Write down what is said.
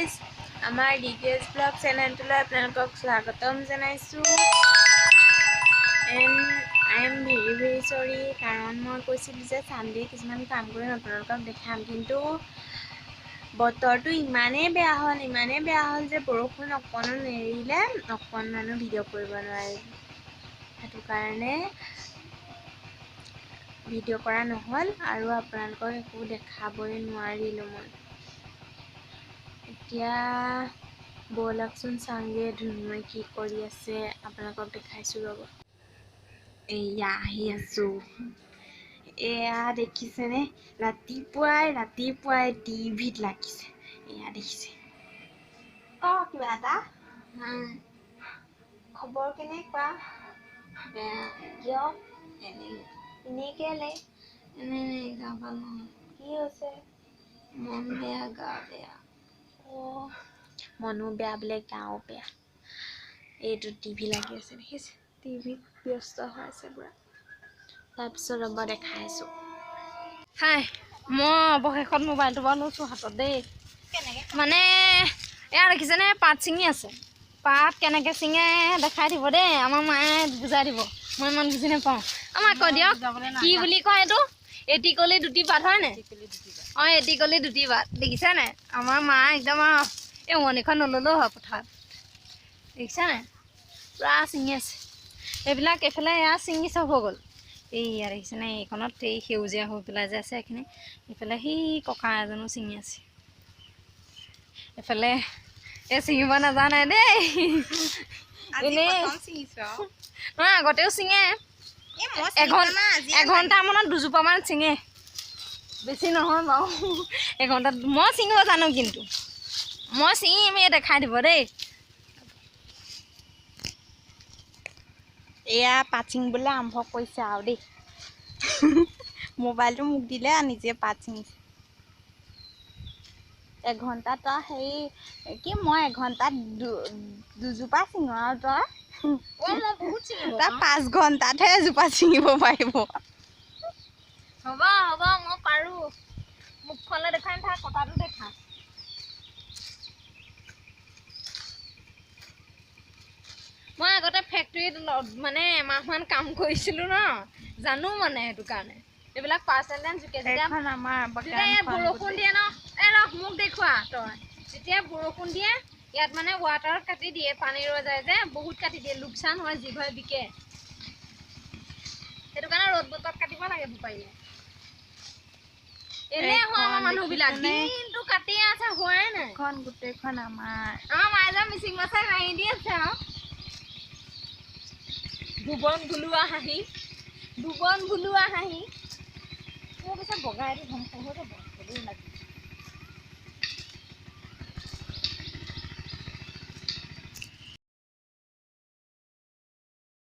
Guys, আমাৰ ডিকেএছ blog চেনেলটোলৈ আপোনালোকক স্বাগতম জনাইছোঁ। And I am very very sorry, কাৰণ মই কৈছিলোঁ যে ছানডে কিছুমান কাম কৰিম, আপোনালোকক দেখাম, কিন্তু বতৰটো ইমানেই বেয়া হ'ল, ইমানেই বেয়া হ'ল যে বৰষুণ অকণো নেৰিলে, অকণমানো ভিডিঅ' কৰিব নোৱাৰিলোঁ। সেইটো কাৰণে ভিডিঅ' কৰা নহ'ল আৰু আপোনালোকক একো দেখাবই নোৱাৰিলোঁ মই। এতিয়া ব'লকচোন চাংগে ধুনুৱে কি কৰি আছে, আপোনালোকক দেখাইছোঁ ৰ'ব। এয়া আহি আছোঁ, এয়া দেখিছেনে? ৰাতিপুৱাই ৰাতিপুৱাই টিভিত লাগিছে, এয়া দেখিছে। ক কিবা এটা, খবৰ কেনেকুৱা? বেয়া। কিয়? এনেই। এনেই কেলে? এনেই, গা ভাল নহয়। কি হৈছে? মন বেয়া, গা বেয়া। অ', মনো বেয়া বোলে, গাও বেয়া। এইটো টিভি লাগি আছে দেখিছে, টিভিত ব্যস্ত হৈ আছে পুৰা। তাৰপিছত ৰ'ব দেখাই আছোঁ। হাই, মই অৱশেষত মোবাইলটো বাৰু লৈছোঁ হাতত দেই। মানে এয়া দেখিছেনে, পাত ছিঙি আছে। পাত কেনেকৈ ছিঙে দেখাই দিব দেই, আমাৰ মায়ে বুজাই দিব, মই ইমান বুজি নাপাওঁ। আমাক কৈ দিয়ক কি বুলি কয় এইটো। এটি কলি দুটি পাত হয় নাই? অঁ, এটি কলি দুটি পাত, দেখিছে নাই? আমাৰ মা একদম আৰু এই উৱনিখন নল'লেও হয় পথাৰত, দেখিছে নাই? পূৰা ছিঙি আছে এইবিলাক। এইফালে এয়া ছিঙি চব হৈ গ'ল। এইয়া দেখিছেনে, এইখনত এই সেউজীয়া হৈ পেলাই যে আছে এইখিনি। এইফালে সেই ককা এজনো ছিঙি আছে। এইফালে এই ছিঙিব নাজানে দেই, এনেই নহয়, আগতেও ছিঙে। এঘণ্টামানত দুজোপামান ছিঙে, বেছি নহয় বাৰু। এঘণ্টাত মই ছিঙিব জানো, কিন্তু মই ছিঙিম, এই দেখাই দিব দেই। এয়া পাত ছিঙিবলৈ আৰম্ভ কৰিছে আৰু দেই। মোবাইলটো মোক দিলে, নিজে পাত ছিঙিছে। এঘণ্টাত তই হেৰি কি, মই এঘণ্টাত দুজোপা ছিঙো আৰু তই তই 5 ঘণ্টাতহে এজোপা ছিঙিব পাৰিব। হ'ব হ'ব, মই পাৰোঁ। মুখখনলৈ দেখুৱাই নাথাক, কথাটো দেখা। মই আগতে ফেক্টৰীত মানে এমাহমান কাম কৰিছিলোঁ ন, জানো মানে, সেইটো কাৰণে এইবিলাক পাৰ্চেণ্টেজ জোকে। যেতিয়া ইয়াত বৰষুণ দিয়ে ন, এই ৰহ মোক দেখুৱা তই, যেতিয়া বৰষুণ দিয়ে ইয়াত মানে ৱাটাৰত কাটি দিয়ে, পানী ৰৈ যায় যে, বহুত কাটি দিয়ে, লোকচান হয় যি ঘৰে বিকে। সেইটো কাৰণে ৰ'দ বতৰত কাটিব লাগে বেপাৰীয়ে। এনেই হোৱা আমাৰ মানুহবিলাক দিনটো কাটিয়ে আছে, হোৱাই নাই। গোটেইখন আমাৰ মায়ে যে মিচিং মাছে হাঁহি দি আছে আৰু ভুৱন বুলোৱা হাঁহি, ভুৱন বুলোৱা হাঁহি। মোৰ পিছে বগা এইটো ধ্বংস হৈ যাব।